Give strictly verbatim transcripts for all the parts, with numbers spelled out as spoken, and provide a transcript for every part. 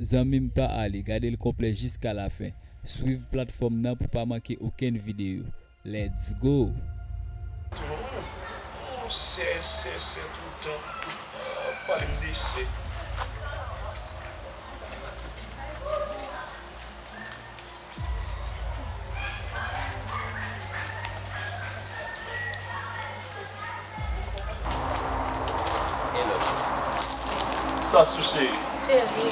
Zanmi m, pa ale, gade l konplè jiska lafen. Swiv platfòm nan pou pa manke okenn videyo. Let's go! Sè, sè, sè toutan, tout, ah, pale m de sè. Hello. Sa sou cheri. Cheri.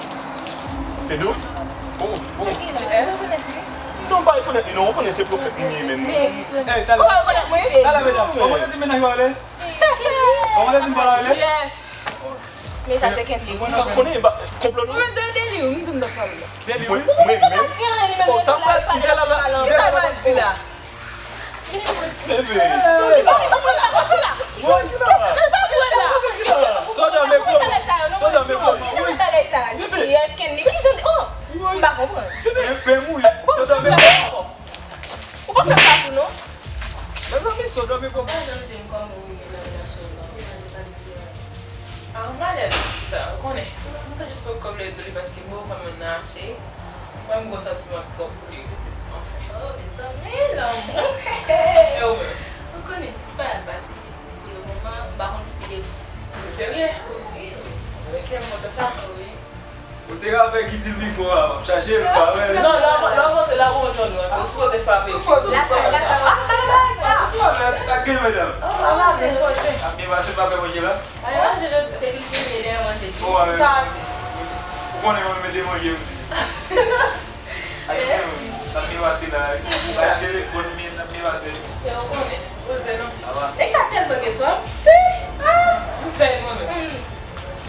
Fedou? Oh, oh. Se ki la? Ou rekonèt li? Non, m pa rekonèt li non, ou konnen se pwofèt m ye, men. Men, eh, talè. Ou pa rekonèt mwen? Talè, medam. Ou konnen ti mennaj ou ale? Ou konnen ti m pa ale? Men sa se Kenley wi. Ou konnen ba, konplo nou? Mwen di Deli wi, m di m t ap pale la. Deli wi? Mwen menm. Oh, sa m pral, m te la, m te la. Sa m pral di la. Bebe, sa w di la? Sa w di la? Sa w di la? Soda, men kòman? Soda, men kòman? Wi. Bebe. Kenley, ki jan de, oh, m pa konprann. Men, men wi. Soda, men kòman? Ou pa fè sa tou non. Mezanmi, Soda, men kòman? Mwen janm di m kòman ou rive nan relasyon an, ou pa di m. Ah, m malèz, chita, ou konnen. Mwen jis pran kòb la etou li paske m poko konn moun nan ase. Mwen, m gon santiman twòp pou li, pitit, anfen. Oh, mezanmi, lanmou. E ou menm? Ou konnen, tout bagay ap pase. Pou le moman, m pa konn pou pile. Ou serye? Wi. Ok, m kontan sa. Wi. Ou te rapè ki di l pi fò a, m ap chache l, m pa wè l. Non, lè w, lè w monte la, ou jwenn ou, ou sou kote frape. Ou fò sou. Lakay, lakay. Ah, lakay sa. Ou fò, sa gen, medam. Oh, sa va, men poze. Ap byen pase, m pa fè manje la. Ay, manje jodi. Depi l vini, li manje tou. Ou konnen mwen mete manje pou li. Ay, mwen, l ap byen pase la, wi. L ap telefòn, men l ap byen pase. Yo konnen, poze non. Nèg sa tèlman gen fanm. Si! Ah! M fè l mwen menm.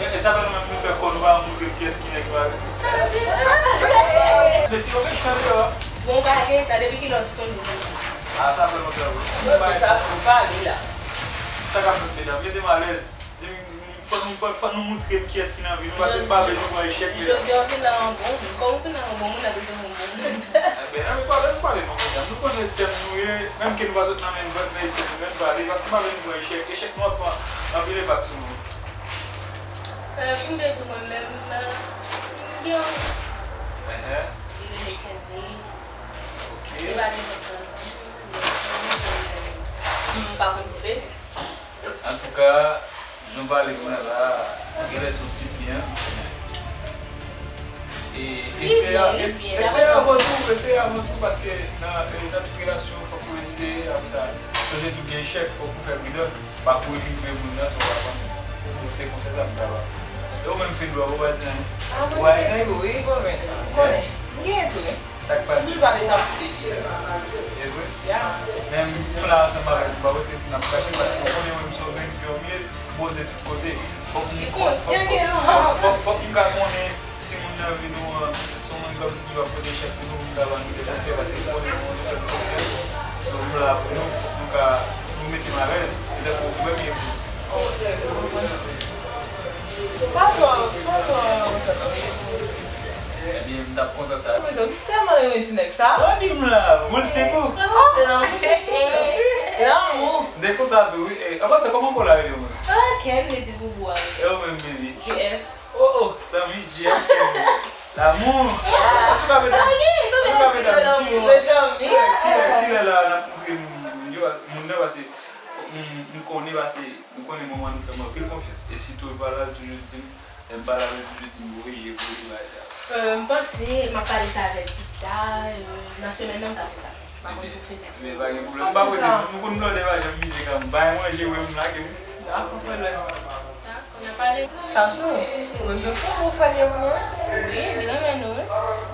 E, e sa fè nou menm nou fè kò nou pa montre kiyès ki nèg nou avè. Men si yo mechan deyò. Bon, ou pa gen tan, depi kilè w ap sonje? Ah, sa fè lontan, wi. Yo di sa sou pale la. Sa k ap fèt, medam? Mete m alèz. Di m, fò nou, fò, fò nou montre m kiyès ki nan vi nou, paske m pa vle nou pran echèk, medam. Jodi a, ou vin la an bon moun. Kòm ou vin la an bon moun, n ap bezwen yon bon moun. Enben, ann pale, nou pale non, medam. Nou konnen sè m nou ye, menm ke nou pa sot nan menm vant, men se nou menm pale, paske m pa vle nou pran echèk. Echèk nou ap fè anpil enpak sou nou. Eh, pou m te di mwen menm, eh, m gen yon, li rele Kenley. Ok. Li pa gen lòt ansanm. M pa konn pou fè. Antouka, jan w pale kounye a la, genlè se yon ti byen. E eseye, eseye avan tou, eseye avan tou, paske nan, e, nan tout relasyon, fòk ou eseye, apre sa, sonje tou gen echèk, fòk ou fè pridan, pa kouri rive moun nan, sa w pa konnen. Se, se konsèy sa m ta ba. E ou menm, Fedou, ou pa di anyen? Ah, mwen gen tou, wi, konnen. Konnen. M gen tou, wi. Sa k pase? M toujou pale sa pou Fedou. E vre? Ya. Men m la ansanm avè l, m pa panse n ap kache, paske ou konnen mwen, m se yon grenn fi, m ye, m poze tout kote. Fòk m, fòk, fòk, fòk, fòk, fòk m ka konnen si moun nan vi nou an, se yon moun kòmsi ki va pote echèk pou nou, pou m ka ba nou de konsèy, paske m konnen nou, nou fè m konfyans. So, m la pou nou, fòk nou ka, fòk nou mete m alèz, petèt ou frè m ye pou nou. Pa twò, pa twò, Ebyen, m t ap kontan sa. Mezanmi, m tèlman renmen ti nèg sa. Sa w di m la? Boul senk ou? Lanmou, se lanmou, se lanmou. M te konsa tou, wi. E, an pasan, kòman kò la rele mwen? Ah, Ken, li di boubou a. E ou menm, baby? J F. Oh, oh, zanmi, J F Ken. Lanmou. Antouka, medam, antouka, medam, ki, kilè, kilè, kilè la n ap montre moun, moun yo, moun nan, paske fòk m, m konnen, paske nou konnen manman nou fè m anpil konfyans. E sitou, l pale, l toujou di m, lè m pale avè l, toujou di m korije, korije bagay sa yo. Euh, m panse m ap pale sa avè l pita, euh, nan semèn nan, m ka fè sa. M pa konn pou fè tèt. Men pa gen pwoblèm. M pa kote nou konn blòdè pa janm mize kanmenm. Bay manje, wi, m lage m. Dakò, pwoblèm. Sa sou, ou menm tou, ou fè lye pou mwen? Wi, li renmen nou, wi.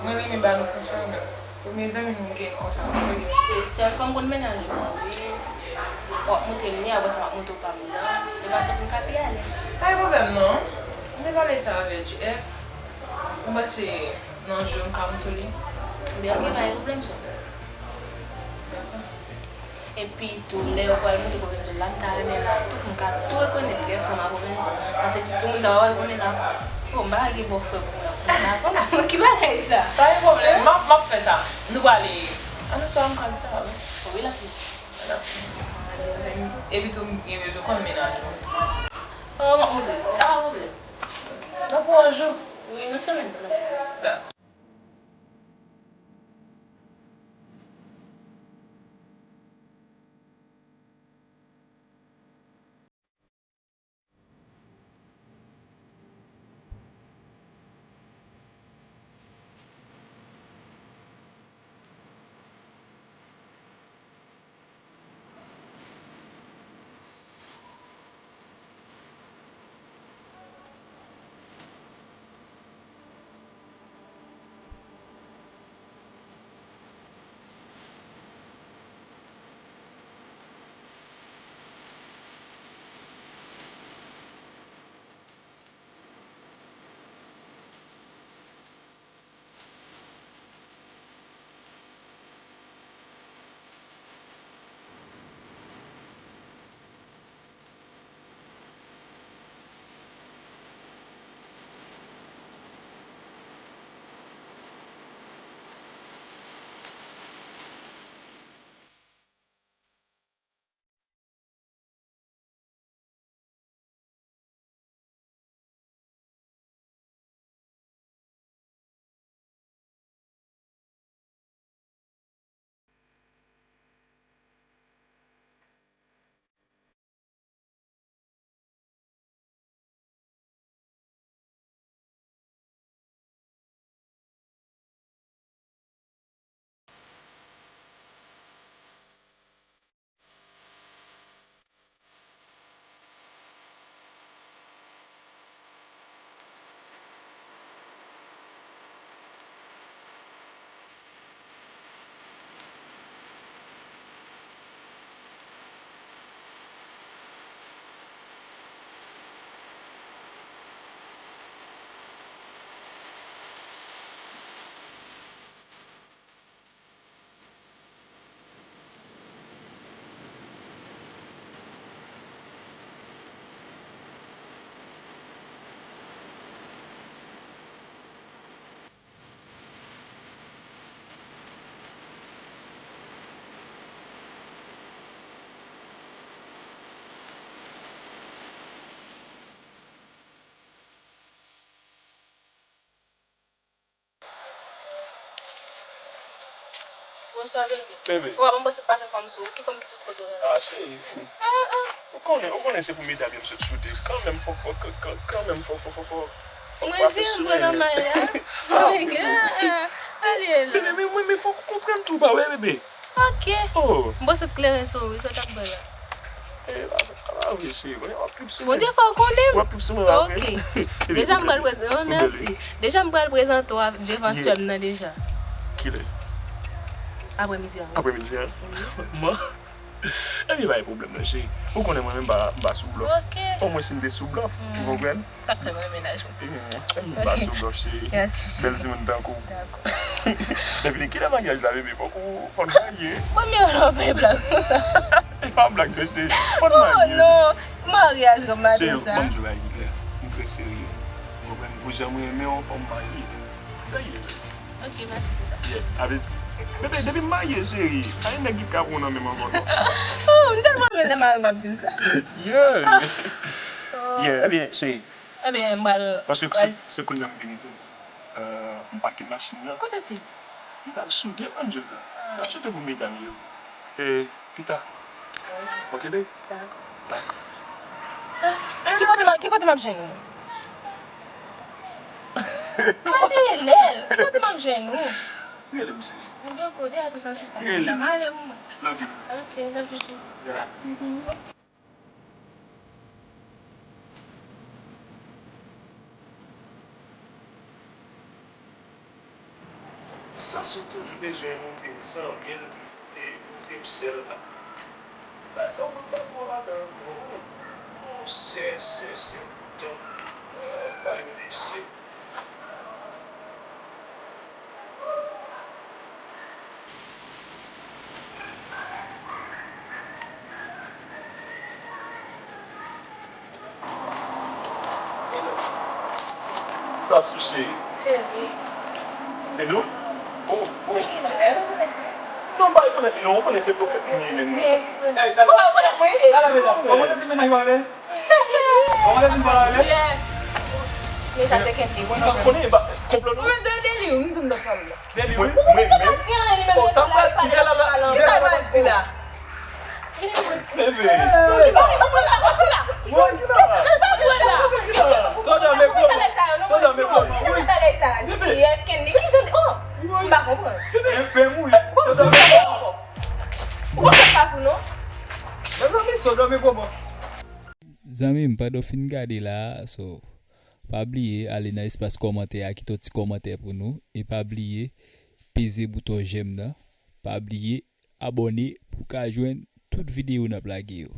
Mwen renmen ba nou konsèy, men premye zanmi m gen konsèy pou fè lye. E sèl fanm konn mennaj ou an, wi. W ap montre m li, apre sa m ap montre w pa m nan. E pa sot m ka pi alèz. Pa gen pwoblèm non. M te pale sa avè J F. M panse nan jou m ka montre li. Ebyen, ok, pa gen pwoblèm sa. Dakò. Epi tou, lè yo pral monte Pwovens yo la, m ta renmen la, tout moun ka tou rekonèt li ansanm a Pwovens yo. Paske ti soumoun ta pral konnen la. Oh, m pa gen bòfrè pou moun ap konnen la. Ki bagay sa? Pa gen pwoblèm, m ap, m ap fè sa. Nou prale. An nou sa, m ka di sa, wi. Wi, l ap vin. L ap vin. Epi tou, m gen bezwen konn mennaj mwen tou. Oh, m ap montre. Pa gen pwoblèm. Nan pou yon jou. Wi, nan semèn nan, n ap fè sa. Bonswa, bebe. Bebe. Ou pa panse pa fè fanm sou ou? Ki fanm ki sot kote w la? Ah, cheri. Ah, ah. Ou konnen, ou konnen se pou medam yo m sot sou te. Kanmenm, fòk, fòk, kanmenm, fòk, fòk, fòk, fòk. Mwen di m pran nan may la. Oh my God. Ale la. Bebe, men, men, men fòk ou konprann tou, pa vre, bebe? Ok. Oh. M panse t klere sou ou, wi, sa w t ap bay la. Eh, pa, pa, pa vre, cheri. Konnen w ap trip sou mwen. Bondye fè w konnen m. W ap trip sou mwen, pa vre? Ok. Deja, m pral prezan, oh, mèsi. Deja, m pral prezante w devan sè m nan deja. Kilè? Aprèmidi an, wi. Aprèmidi an? Wi. Man. Ebyen, pa gen pwoblèm, non, cheri. Ou konnen mwen menm, m pa, m pa sou blòf. Ok. Omwen si m te sou blòf, ou konprann? Sa k fè m renmen laj ou. M pa sou blòf, cheri. Mèsi, cheri. Bèl timoun tankou w. Dakò. Epi, kilè maryaj la, bebe? Fòk ou, fòk marye. Mwen menm, lè w fè blag konsa. E pa blag, cheri. Fòk marye. Oh, non. Maryaj, kòm maten sa. Cheri, ban m di w bagay ki klè. M trè serye. Ou konprann? Pou jan m renmen w, fò m marye. Serye. Ok, mèsi pou sa. Yeah. Ape, bebe, depi m marye, cheri, pa gen nèg ki ka pran w nan men m ankò, non. Oh, m tèlman renmen lè mari m ap di m sa. Yeah. Ah. Oh. Yeah, ebyen, cheri. Ebyen, m pral. Paske se, se kounye a m vini tou. Euh, m pake machin nan. Kote w te? M t al sou de Angel sa. Ah. M ap chante pou medam yo. E, pita. Ok, babe? Dakò. Bye. Ah, ki kote m, ki kote m ap jwenn ou? Mande l, ki kote m ap jwenn ou? Rele m, cheri. Mwen gen kode a tou santi fè. Rele m. Ale pou mwen. Love you. Ok, love you too. Yeah. Mhm. Sa sou toujou bezwen montre m zanmi l e montre m sè l la. Bagay sa w konn pa bon ladan ankò. Oh, sè, sè, sè, toutan. Oh, bagay sè. Sa sou cheri. Cheri. Bebe, oh, oh. Non, pa rekonèt li non, ou konnen se pwofèt mwen ye menm. Ey, gade. Ou pa rekonèt mwen? Gade medam. Ou konnen ti mennaj mwen ale? Ou konnen ti mennaj mwen ale? Men sa se Kenley. Mwen pa konnen, e pa konplo nou. Mwen di deli, m di m nan fanm nan. Deli, wi, mwen menm. Di anyen li menm Oh, sa m pral, m te la, m te la. Sa l pral di la. Bebe, sa w gen la? Ou pa la, ou pa la. Sa w gen la? Soda me gwo mò. Soda me gwo mò. Ki bagay sa yo? Non, mwen J F Kenley. Ki jan de, oh, m pa konprann. Bebe, wi. Soda me gwo mò. Ou pa fè sa tou non. Mezanmi, soda me gwo mò. Zanmi m, pandan w fin gade la a, so, pa bliye ale nan espas kòmantè a, kite yon ti kòmantè pou nou. E pa bliye peze bouton j'aime nan. Pa bliye abòne pou w ka jwenn tout videyo n ap lage yo.